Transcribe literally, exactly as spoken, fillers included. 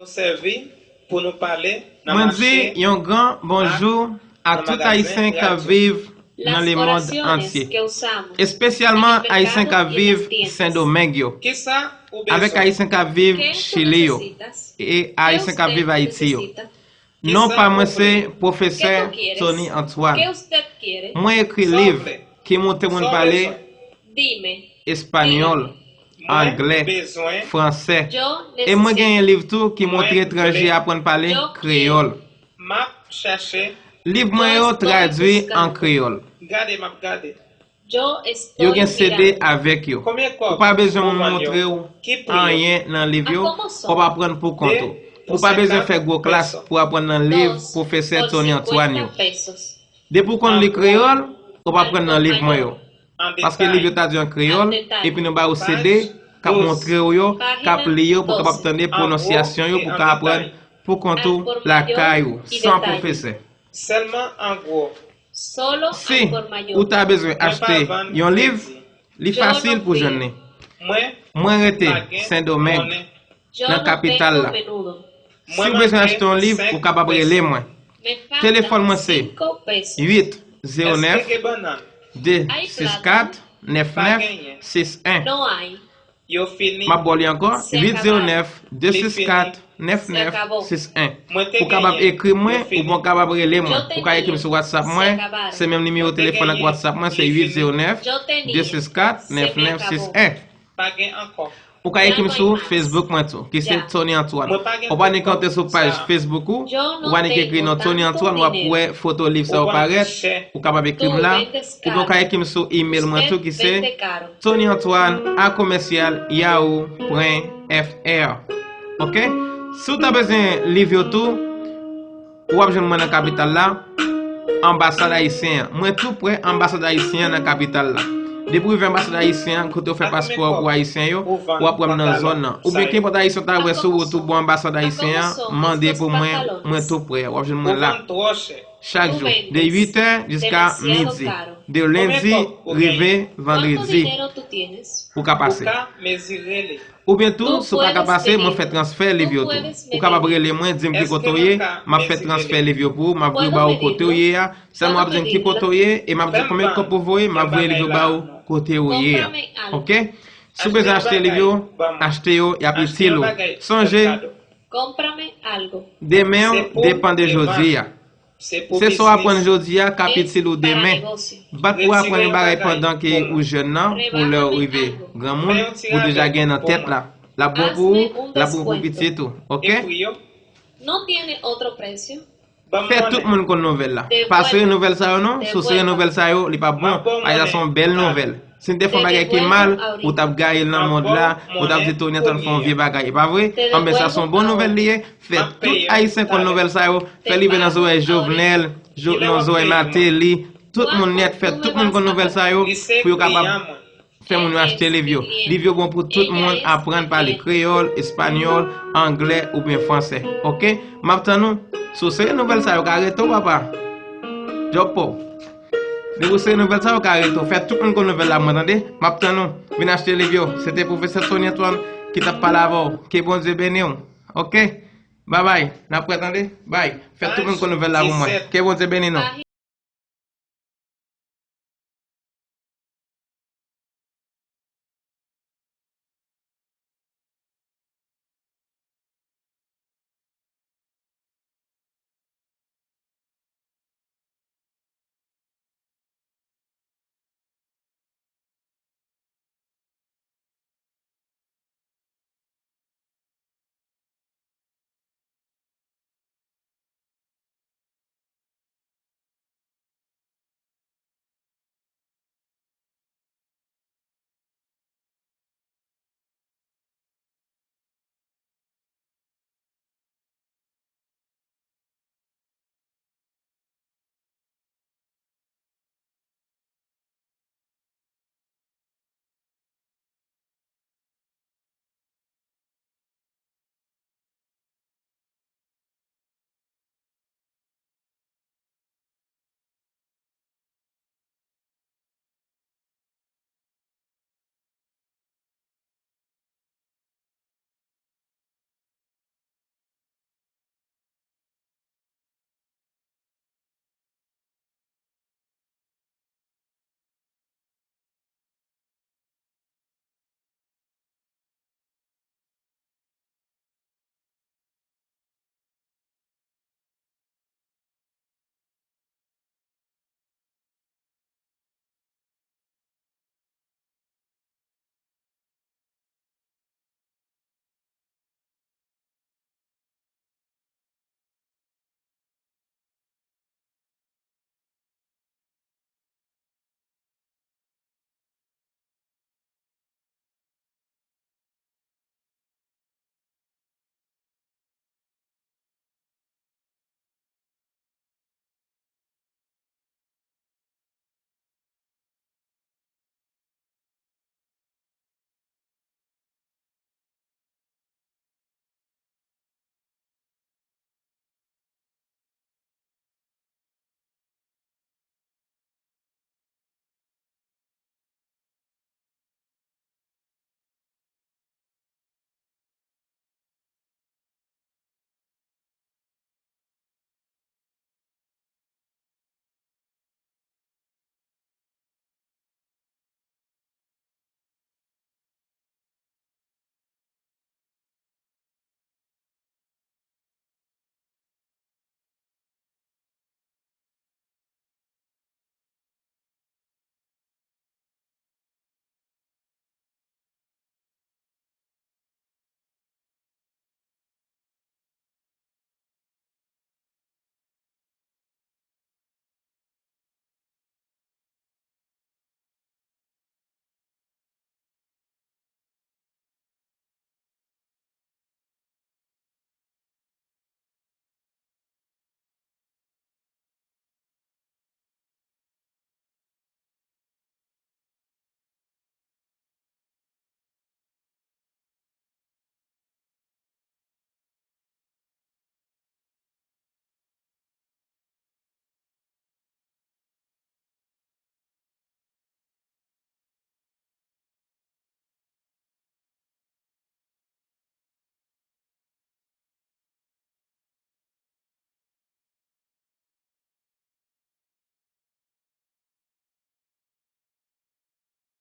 sèvi pou nou pale nan mache, yon gran bonjou a tout Ayisyen k ap viv nan lemonn antye, espesyalman Ayisyen k ap viv Sendomeng yo, avèk Ayisyen k ap viv Chili yo, e Ayisyen k ap viv Ayiti yo. Non pa mwen se Pwofesè Tony Antoine. Mwen ekri liv ki montre moun pale espanyòl, anglè, fransè. E mwen genyen liv tou ki montre etranje aprann pale kreyòl. Liv mwen yo tradui an kreyòl. Yo gen C D avèk yo. Ou pa bezwen moun montre w anyen nan liv yo, w ap aprann pou kont ou. Ou pa bezwen fè gwo klas pou aprann nan liv Pwofesè Tony Antoine yo. Depi w konn li kreyòl, w ap aprann nan liv mwen yo. Paske liv yo tradui an kreyòl, epi nou ba ou C D k ap montre w yo, k ap li yo pou w kapab tande pwononsyasyon yo, pou w ka aprann pou kont ou lakay ou, san pwofesè. Si ou ta bezwen achte yon liv, li fasil pou jwenn li. Mwen rete Sendomeng, nan kapital la. Si w bezwen achte yon liv, ou kapab rele mwen. Telefòn mwen se uit zewo nèf, de sis kat, nèf nèf sis en. M ap ba w li ankò, uit zewo nèf, de sis kat, nèf nèf sis en. Ou kapab ekri mwen, oubyen ou kapab rele mwen. Ou ka ekri m sou WhatsApp mwen, se menm nimewo telefòn ak WhatsApp mwen, se uit zewo nèf, de sis kat, nèf nèf sis en. Ou ka ekri m sou Facebook mwen tou, ki se Tony Antoine. Ou pa nik antre sou paj Facebook ou, ou pa nik ekri non Tony Antoine, w ap wè foto liv sa yo parèt, ou kapab ekri m la, oubyen ou ka ekri m sou email mwen tou, ki se Tony Antoine a commercial yahoo point F R. Ok? Si w ta bezwen liv yo tou, w ap jwenn mwen nan kapital la, anbasad ayisyen an. Mwen tou prè anbasad ayisyen an nan kapital la. Depi w rive anbasad ayisyen an, kote w fè paspò pou ayisyen yo, w ap wè m nan zòn nan. Oubyen kenpòt ayisyen w ta wè sou wout ou bò anbasad ayisyen an, mande pou mwen, mwen tou prè. W ap jwenn mwen la. Chak jou, de uitè jiska midi. De lendi rive vandredi, ou ka pase. Oubyen tou, si w pa ka pase, mwen fè transfè liv yo tou. Ou kapab rele mwen, di m ki kote w ye, m ap fè transfè liv yo pou ou, m ap voye ba ou kote w ye a. Sèlman w ap di m ki kote w ye, e m ap di w konbyen kòb pou voye, m ap voye liv yo ba ou kote w ye a. Ok? Si w bezwen achte liv yo, achte yo, y ap itil ou. Sonje, demen w depann de jodi a. Se sa w aprann jodi a k ap itil ou demen. Bat pou w aprann yon bagay pandan ke ou jèn nan, pou lè w rive granmoun, ou deja gen nan tèt la. L ap bon pou ou, l ap bon pou pitit ou. Ok? Fè tout moun konn nouvèl la. Pa sere nouvèl sa yo non. Si w sere nouvèl sa yo, li p ap bon. Ay, sa se yon bèl nouvèl. Si n te fè yon bagay ki mal, ou t ap gaye l nan mond la, ou t ap di Tony Antoine fè yon vye bagay, e pa vre? Anben, sa se yon bon nouvèl li ye. Fè tout Ayisyen konn nouvèl sa yo. Fè l rive nan zòrèy Jovenel, nan zòrèy Martelly, tout moun nèt. Fè tout moun konn nouvèl sa yo pou yo kapab fè moun yo achte liv yo. Liv yo bon pou tout moun aprann pale kreyòl, espanyòl, anglè oubyen fransè. Ok? M ap tann ou. Si w sere nouvèl sa yo, ka rete w, papa. Djòb pa w. Depi w sere nouvèl sa yo, ka rete w. Fè tout moun konn nouvèl la, mwen tande. M ap tann ou. Vin achte liv yo. Se te Pwofesè Tony Antoine ki t ap pale avè w. Ke Bondye beni w. Ok? Babay. N ap wè tande. Bay. Fè tout moun konn nouvèl la pou mwen. Ke Bondye beni nou.